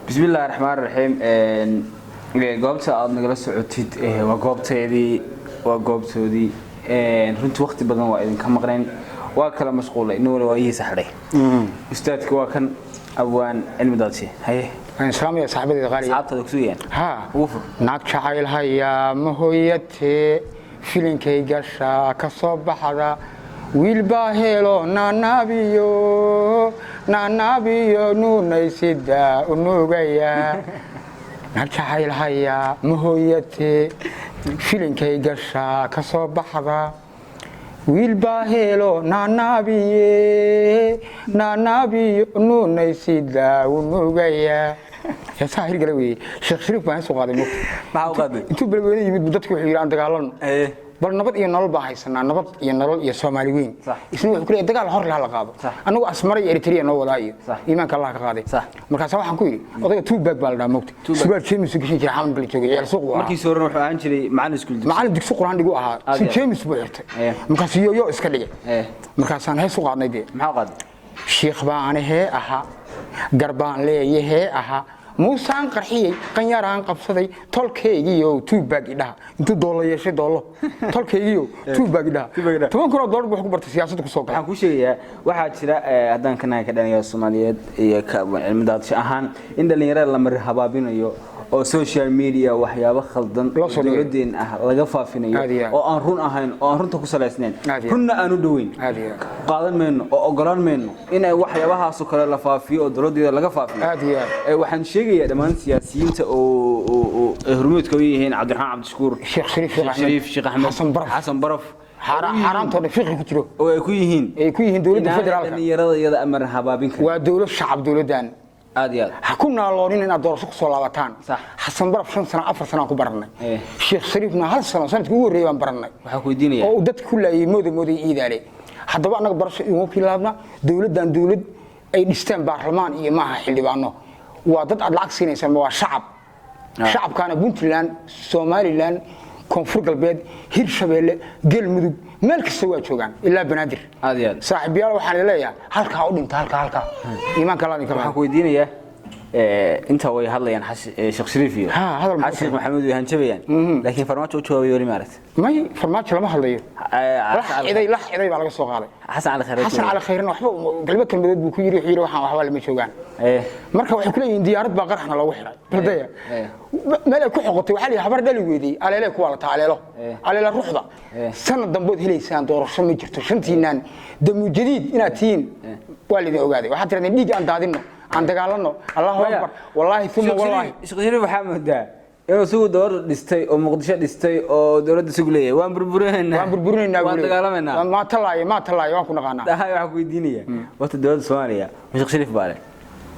Bismillahi raxmaan raxiim. Goobta aad nagala socotid waa goobteedii, waa goobtoodii. Runtii waqti badan waa idinka maqnayn, waa kala mashquulay, nin wali waayihiisa xidhay. Ustaadka waa kan, Abwaan Cilmi Daadshe. Haye. Waan islaamaya saaxiibadeeda qaaliga. Asxaabtaada ku sugayaan. Ha. Ugu fur. Naag jacayl hayaa ma hooyatee, filinkay gashaa ka soo baxda, wiil baa helo naanaabiyo naanaabiyo nuunay sidaa u nuugaya. Naag jacayl hayaa ma hooyatee, filinkay gashaa ka soo baxda, wiil baa helo naanaabiye naanaabiyo nuunay sidaa u nuugaya. Heesaha hirgala weeye. Sheekh Shariif baan hees u qaaday, moogta. Maxaa u qaaday? Intuu Beledweyne yimid buu dadku wuxuu yidhi: "Aan dagaalano." Bal nabad iyo nolol baan haysanaa, nabad iyo nolol iyo Soomaali weyn. Isna wuxuu ku leeyahay dagaal hor laha la qaado. Annagu Asmara iyo Eritrea noo wadaa iyo iimaanka Allah ka qaaday. Markaasa waxaan ku yidhi odayga Tubac baa la dhahaa, moogta. Surwaal James uu gashan jiray, xaman bala joogay, ciyaal suuq buu ahaa. Markiisi horena wuxuu ahaan jiray macallin iskuul dugsi. Macallin dugsi Quraan dhigu ahaa. Aad si iyo aad. James buu xirtay. Markaasuu yo iska dhigay. Markaasaan hees u qaadnay dee. Maxaa u qaaday? Shiikh baanahee ahaa, garbaan leeyahee ahaa, Muusaan qarxiyey, qanyaraan qabsaday, tolkaygiyo Tubac idhaha. Intuu doollo yeeshay, doollo, tolkaygiyo Tubac idhaha. Tubac idhaha. $10,000 buu wax ku bartay, siyaasadda ku soo galay. Waxaan kuu sheegayaa, waxaa jira haddaan ka nahay ka dhalinyarada Soomaaliyeed iyo ka Abwaan Cilmi Daadshe ahaan, in dhalinyarada la mari habaabinayo oo social media waxyaabo khaldan loo soo dhigayo. Dowladeen ah laga faafinayo Aad iyo aad. oo aan run ahayn, oo aan runta ku salaysnayn, Aad iyo aad. runna aan u dhoweyn. Aad iyo aad. Qaadan mayno oo ogolaan mayno in ay waxyaabahaasoo kale la faafiyo oo dowladeeda laga faafiyo. Aad iyo aad. Waxaan sheegayaa dhammaan siyaasiyiinta oo ay hormuudka u yihiin Cabdiraxmaan Cabdishakuur, Sheekh Shariif, Sheekh Sheekh Shariif Sheekh Axmed, Xasan Baraf. Xasan Baraf, Xaaraantoo dhan fiqi ku jiro. Oo ay ku yihiin ay ku yihiin dowladda inaanay federaalka. Dhalinyarada iyada amar habaabin karin. Waa dowlad shacab dowladdan. Aad iyo aad. Ha ku naaloonin inaad doorasho kusoo laabataan. Xasan Baraf 5 sano, 4 sano aan ku barannay. Sheekh Shariifna hal sano, sanadkii ugu horreeyay baan barannay. Waxaan ku weydiinayaa oo uu dadka ku laayay mooda mooday iidaale. Haddaba annaga barasho iguma kilaabna. Dowladdan dowlad ay dhistaan baarlamaan iyo maaha xildhibaano. Waa dad aad lacag siinaysaan, ma waa shacab. Shacabkaana Puntland, Somaliland, Koonfur Galbeed, Hirshabeelle, Galmudug, meel kasta waa joogaan, ilaa Banaadir. Aad iyo aad. Saaxiibayaal, waxaan leeyahay halkaa u dhinta, halkaa, halkaa iimaanka Allah idinka Waxaan qaado. ku weydiinayaa, inta way hadlayaan Sheekh Shariif iyo Ha, hadal maxaa? Xasan Sheekh Maxamuud way hanjabayaan, laakiin Farmaajo u jawaabay weli, maaragtay? May, Farmaajo lama hadlayo. Lax ciday, lax ciday baa laga soo qaaday. Xasan Cali Khayre. Xasan Cali Khayrna waxba kelmo kelmadood buu ku yidhi. Wuxuu yidhi waxaan waxba lama joogaan. Marka waxay ku leeyihiin diyaarad baa qaraxna loogu xiray. Baldaya meel ay ku xoqotay, waxaa la yidhi habar dhali weydey aleele ku walataa aleelo. Aleela ruuxda. Sanad dambood helaysaan doorasho ma jirto. Shantiinaan damu jadiid inaad tihiin waa laidin ogaaday. Waxaad tirahdeen dhiig aan daadinno, aan dagaalanno. Allahu akbar, wallaahi uma wallaahi. Sheekh Shariif waxaa moodaa inuu isagu dowladda dhistay oo Muqdisho dhistay oo dowladda isagu leeyahay waan burburinaynaa. Waan burburinaynaa waan buu leeyahay. Dagaalamaynaa. Maa talaaye, maa talaaye, waan ku naqaanaa. Dhahay, waxaan ku weydiinayaa, horta dowladda Soomaaliya ma Sheekh Shariif baa leh?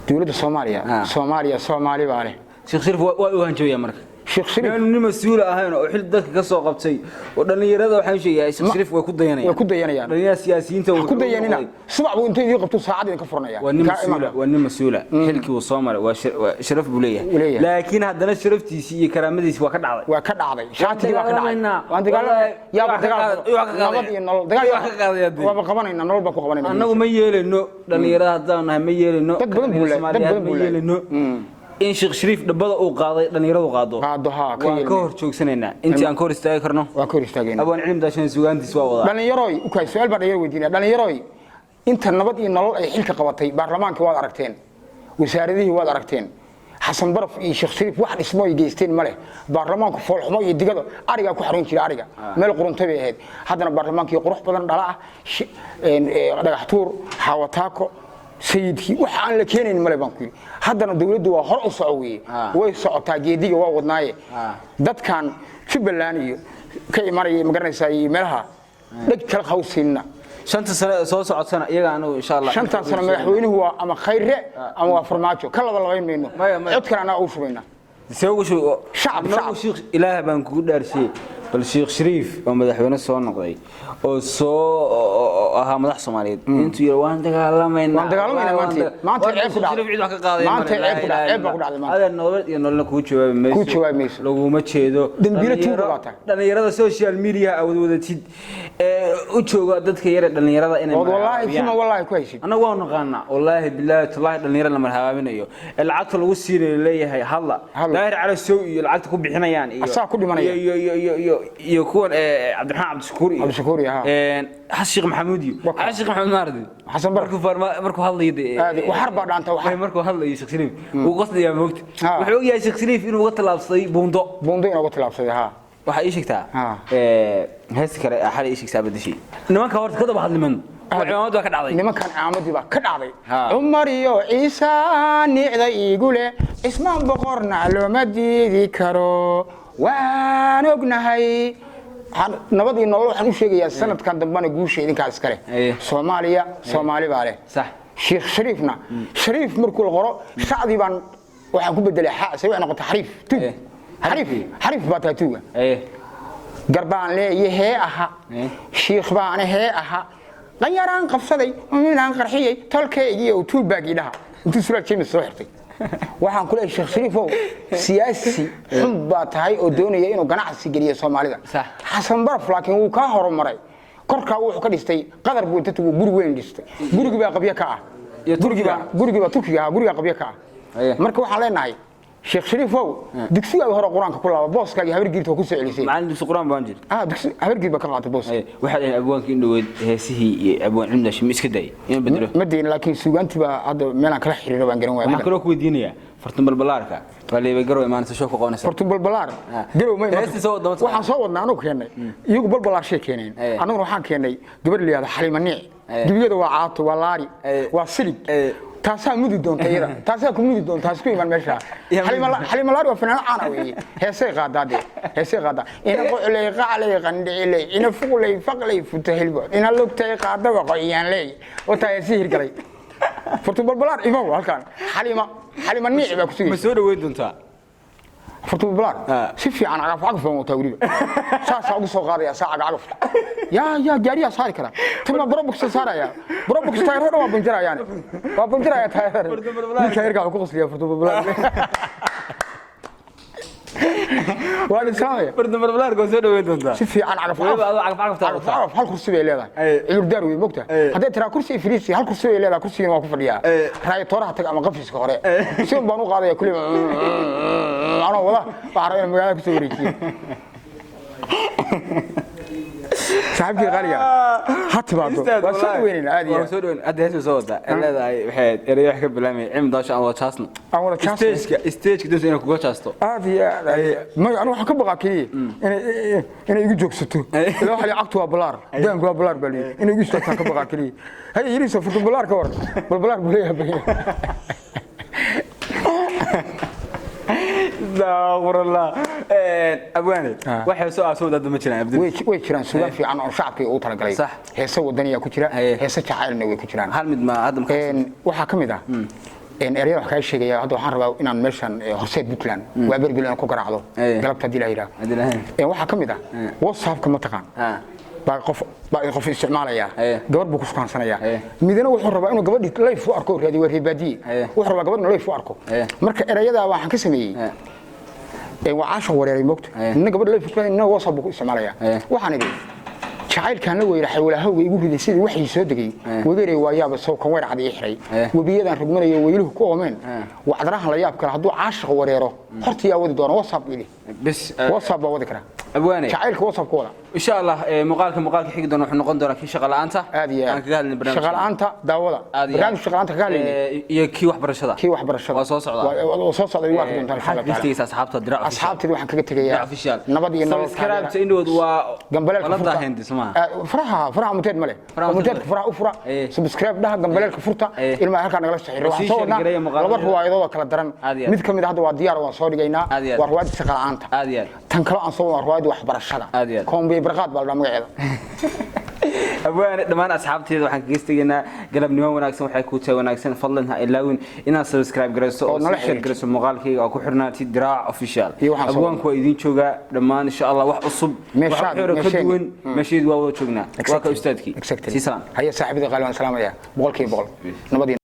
Dowladda Soomaaliya? Soomaaliya Soomaali baa leh. Sheekh Shariif waa u hanjabayaa marka. Sheekh Shariif inaanu nin mas-uul ahayn oo xil dadka ka soo qabtay oo dhalinyarada waxaan sheegayaa Sheekh Shariif way ku dayanayaan. Way ku dayanayaan. Dhalinyarada siyaasiyiinta Ha ku dayanina. Subax buu intuu idiin qabto saacad idinka furanaya. Waa nin mas-uula, waa nin mas-uula. Xilkii uu soo maray waa sharaf buu Uu leeyahay. leeyahay. Laakiin haddana sharaftiisii iyo karaamadiisii waa ka dhacday. Waa ka dhacday, shaatigii waa ka dhacay. Dagaalamaynaa. Waan dagaalamay yaaba. Wax ka dagaal wax ka qaadaya. Nabad iyo nolol dagaal. Wax ka qaadaya dee. Waaba qabanayna, nolol baan ku qabanayna. Annagu ma yeelano, dhalinyarada haddaan nahay ma yeelano. Dad badan buu leeyahay, dad Soomaaliyeed badan ma buu leeyahay. yeelano in Sheekh Shariif dhabbada uu qaaday dhalinyaradu qaado. Qaado, haa, ka Waan ka yeelmayno. hor joogsanaynaa intii aan ka hor istaagi karno. Waan ka hor istaagayna. Abwaan Cilmi Daashan sugaantiis waa wadaa. Dhalinyaroy, okay, su'aal baan dhalinyaro weydiinaya. Dhalinyaroy, inta nabad iyo nolol ay xilka qabatay, baarlamaanka waad aragteen, wasaaradihii waad aragteen. Xasan Baraf iyo Sheekh Shariif wax dhismo ay geysteen ma leh. Baarlamaanku foolxumo iyo digada arigaa ku xarun jiray, ariga meel quruntay bay ahayd. Haddana baarlamaankii qurux badan dhala ah, Dhagax Tuur, Xaawataako, Sayidkii, wax aan la keenayn male baan ku yidhi. Haddana dowladdu waa hor u soco weeye. Way socotaa, geediga waa wadnaaye. Dadkan Jubbaland iyo ka imanaya, ma garanaysaa, iyo meelaha dheg kala hawsiinna. 5-ta sano ee soo socotana iyaga anagu insha Allah. 5-tan sano madaxweynuhu waa ama Khayre ama waa Farmaajo, ka laba labayn mayno. Maya, maya. Codkan anaa ugu shubaynaa. See ugu Shacab, annagu shacab. Sheekh, Ilaah baan kugu dhaarshiyey, bal Sheekh Shariif oo madaxweyne soo noqday oo soo oo ahaa madax Soomaaliyeed intuu yiri waan dagaalamaynaa. Waan dagaalamaynaa. Maanta. Maanta ceeb ku dhacday. Shariif cid wax ka qaaday. Maanta ceeb ku dhacday. Ceeb baa ku dhacday maanta. Adeer, nolol iyo nololna kuu jawaabi mayso. Kuu jawaabi mayso. Laguma jeedo. Dambiile tuuga baa tahay. Dhalinyarada social media awood wadatid ee U jooga dadka yar ee dhalinyarada inay Ood wallaahi marhabaabiyaan. Suma wallaahi ku haysid. Annagu waa naqaanaa, wallaahi bilaahi tallaahi, dhalinyaro la marhabaabinayo ee lacagta lagu siinayo leeyahay hadla. Hadla. Daahir Cali Sow iyo lacagta ku bixinayaan iyo Asaa ku dhimanaya. iyo kuwan Cabdiraxmaan Cabdishakuur iyo Cabdishakuur iyo, ha. Xasan Sheekh Maxamuud iyo Waka. Xasan Sheekh Maxamuud maardi. Xasan Baraf. Markuu hadlayo dee, Aad, waxar baa dhaanta, waxar. Markuu hadlayo Sheekh Shariif wuu qoslayaa, moogta. Ha. Wuxuu ogyahay Sheekh Shariif inuu uga tallaabsaday buundo. Buundo inooga tilaabsaday, ha. Waxaa ii sheegtaa Ha. heesta kale xalay ii sheegtaa badashay nimanka horta ka daba hadliman Aad. cimaamad baa ka dhacday. Nimankan caamadii baa ka dhacday. Ha. Cumar iyo Ciise nicda iigu leh, Cismaan boqorna looma diidi karo, waan ognahay. Nabad iyo nolol waxaan u sheegayaa sanadkan dambena guusha idinkaa iska leh. Aye. Soomaaliya Soomaali baa leh. Sax. Sheekh Shariifna, Shariif markuu la qoro shacdii baan waxaan ku bedelay xa se waxay noqotay xariif tuug. Eh. Xariif, xariif baa tahay tuuga. Garbaan leeyahee aha. Shiikh baana hee aha, qanyaraan qabsaday, minaan qarxiyey tolkeygii oo tuubaagii dhaha intuu suraal James soo xirtay. Waxaan ku leeyahay Sheekh Shariifow, siyaasi xun baa tahay oo doonaya inuu ganacsi geliyo Soomaalida. Sax. Xasan Baraf laakiin wuu kaa horumaray, korkaa wuxuu ka dhistay Qadar buu inta tagu guri weyn dhistay, gurigii baa qabyo ka ah. Iyo gurigii baa Turkiga. Gurigii baa Turkiga ahaa, gurigaa qabyo ka ah. Marka waxaan leenahay Sheekh Shariifow, dugsigaaga hore qur-aanka ku laaba, booskaagii Habar Giirta waa ku soo celisay. Macallin dugsi qur-aan baan jir. Ah, dugsi Habar Giir baa ka qaatay booska. Waxaa dhahay abwaankii in dhaweyd heesihii iyo abwaan cimdashi ma iska daayay inuu bedelo? Ma dayin, laakiin suugaantii baa hadda meelaan kala xiriiro baan garan waaya. Waxaan kaloo ku weydiinayaa fartun balbalaarka waa leebay garow imaanaysa show ku qabanaysa. Fartun balbalaar Ah. garow ma iman. Heestii soo wadda ma taqaan? Waxaan soo wadnaa, anagu keennay, iyagu balbalaar shay keeneen. Annaguna waxaan keennay gabadh la yihahdo Xalima Niic. Dibiyada waa caato, waa laari, waa silig. Taasaa mudi doonta iyada, taasaa ku mudi doonta, isku iman meesha. Yaa. Xalima Laari waa fanaanad caan ah weeye, heesay qaadaa dee, heesay qaadaa: ina qucley qacley qandhiciley, ina fuqley faqley futahilbo, ina lugtay qaadaba qoyaanley, wataa heesii hirgalay. Fartun balbalaar imow halkaan, Xalima Niic baa ku Ma sugaysa. soo dhaweyn doontaa? Fartun balbalaar Ah. si fiican, cagaf cagaf baan wataa weliba, saasaa ugu soo qaadaya saa cagaf cagafta. Yaa gaariyaa saari kara tima Probox saaraya, Probox taayiro dhan waa banjarayaan, waa banjaraya taayiro. Fartun balbalaar. Ninka yarkaa wuxuu ku qosliyaa fartun balbalaar, waa lisaamaya. Fartun balbalaarka waa soo dhaweyn doontaa? Si fiican, cagaf Weliba cagaf. adoo cagaf cagaftaa Cagaf wataa. cagaf, hal kursi bay leedahay. Cudurdaar wey mogta. Hadday tiraa kursi ifriisi, hal kursi bay leedahay, kursigina waa ku fadhiyaa. Raaya tooraha tag ama qafiska hore si un baan u qaadaya kulli anoo wada, waxaan rabaa inaan magaalada kusoo wareejiyo. Saaxiibkii qaaliga ha timaado, Ustaad, waa soo wallaahi. dhaweynaynaa aad iyo Waa aad. soo dhaweyn. Hadda hees soo wadaa ee leedahay, waxay erayo wax ka bilaabmay cimri daasho aan wada jaasno. Aan wada jaasno. Stage-ka doonta inay kuga jaasto. Aad iyo aad, aad iyo aad. Maya, anigu waxaan ka baqaa keliya inay igu joogsato. Ilaa waxa la yidhi cagtu waa balaar, daanku waa balaar baa layidhi, inay igu istaagtaan ka baqaa keliya. Haye yiriso furtu balaar ka war bal balaar buu leeyahay bay. Astaghfirullah. Abwaane, Ah. waxay soo aasoo wadaada ma jiraan Abdul? Way jiraan suugaan fiican oo shacabka ugu talagalay. Sax. Heese wadaniyaa ku jira, heese jacaylna way ku jiraan. Hal mid ma hadda ma ka Waxaa ka mid ah ereyada wax kaga sheegaya hadda, waxaan rabaa inaan meeshan Horseed Puntland waa berbil inaan ku garaacdo galabta haddii la yidhaah. Haddii la yidhaah. Waxaa ka mid ah WhatsAppka ma taqaan? Ah. Baa qof isticmaalaya, gabar buu ku shukaansanaya, midna wuxuu rabaa inuu gabadhii live u arko oo raadiyo, waa reebaadiye. Wuxuu rabaa gabadh inuu live u arko. Marka erayadaa waxaan ka sameeyey waa caasha wareeray moogta. Nina gabadh live ku nina WhatsApp buu ku isticmaalaya. Waxaan idhi jacaylkaan la weyraxay walaahowga igu riday sidii waxii soo degay, wegeray waayaaba sawkan weer cad ii xiray, webiyadan rugmanayo weyluhu ku oomeen, wacdarahan la yaab kale hadduu caashiq wareero horta yaa wadi doona WhatsApp idhi. Bes. WhatsApp baa wadi kara. Abwaane, jacaylka WhatsApp ku wada. Insha Allah muuqaalka xigi doona wuxuu noqon doonaa kii shaqa la'aanta. Aad iyo aan aad kaga hadlin barnaamijka shaqa la'aanta daawada. Aad iyo aad. Barnaamij shaqa la'aanta kaga hadlaynay. Iyo kii waxbarashada. Kii waxbarashada waa soo socdaa. Waa soo socday, waa arki doontaan insha Maxaad Allah kaga tacaala. tegaysaa asxaabta Diraac Official? Asxaabteeda waxaan kaga tegayaa Diraac Official. nabad iyo nolol. Subscribe-ta indhood waa gambaleelka wala furta. daahendi somaa. Faraha muteed male. Faraha muteed muteedka male. faraha u fura, subscribe dhaha, gambaleelka furta, ilmaha halkaa nagala soo xiriiro. Sii Waxaan soo wadnaa share gareeya muuqaalada. laba riwaayadood oo kala daran. Aad iyo aad. Mid ka mid ah hadda waa diyaar, waan soo dhigaynaa. Aad iyo aad. Waa riwaayadda shaqa la'aanta. Aad iyo aad. Tan kale aan soo wadnaa riwaayadda waxbarashada. Aad iyo aad. Koombiye barqaad baa la dhahaa magaceeda. Abwaane, dhammaan asxaabteeda waxaan kaga tegaynaa galabnimo wanaagsan, waxay ku tahay wanaagsan. Fadlan ha ilaawin inaad subscribe garayso oo Oo nala sii share xiriirto. garayso muuqaalkayga oo ku xirnaatid Diraac Official. Iyo waxaan soo Abwaanku waa idiin joogaa dhammaan insha Allah, wax cusub, wax Meeshaad- xero ka meesheeni. duwan meesheedu waa wada joognaa, waa ka ustaadkii. Exactly. Sii salaam. Haya saaxiibada qaali, waan salaamayaa 100%, nabad iyo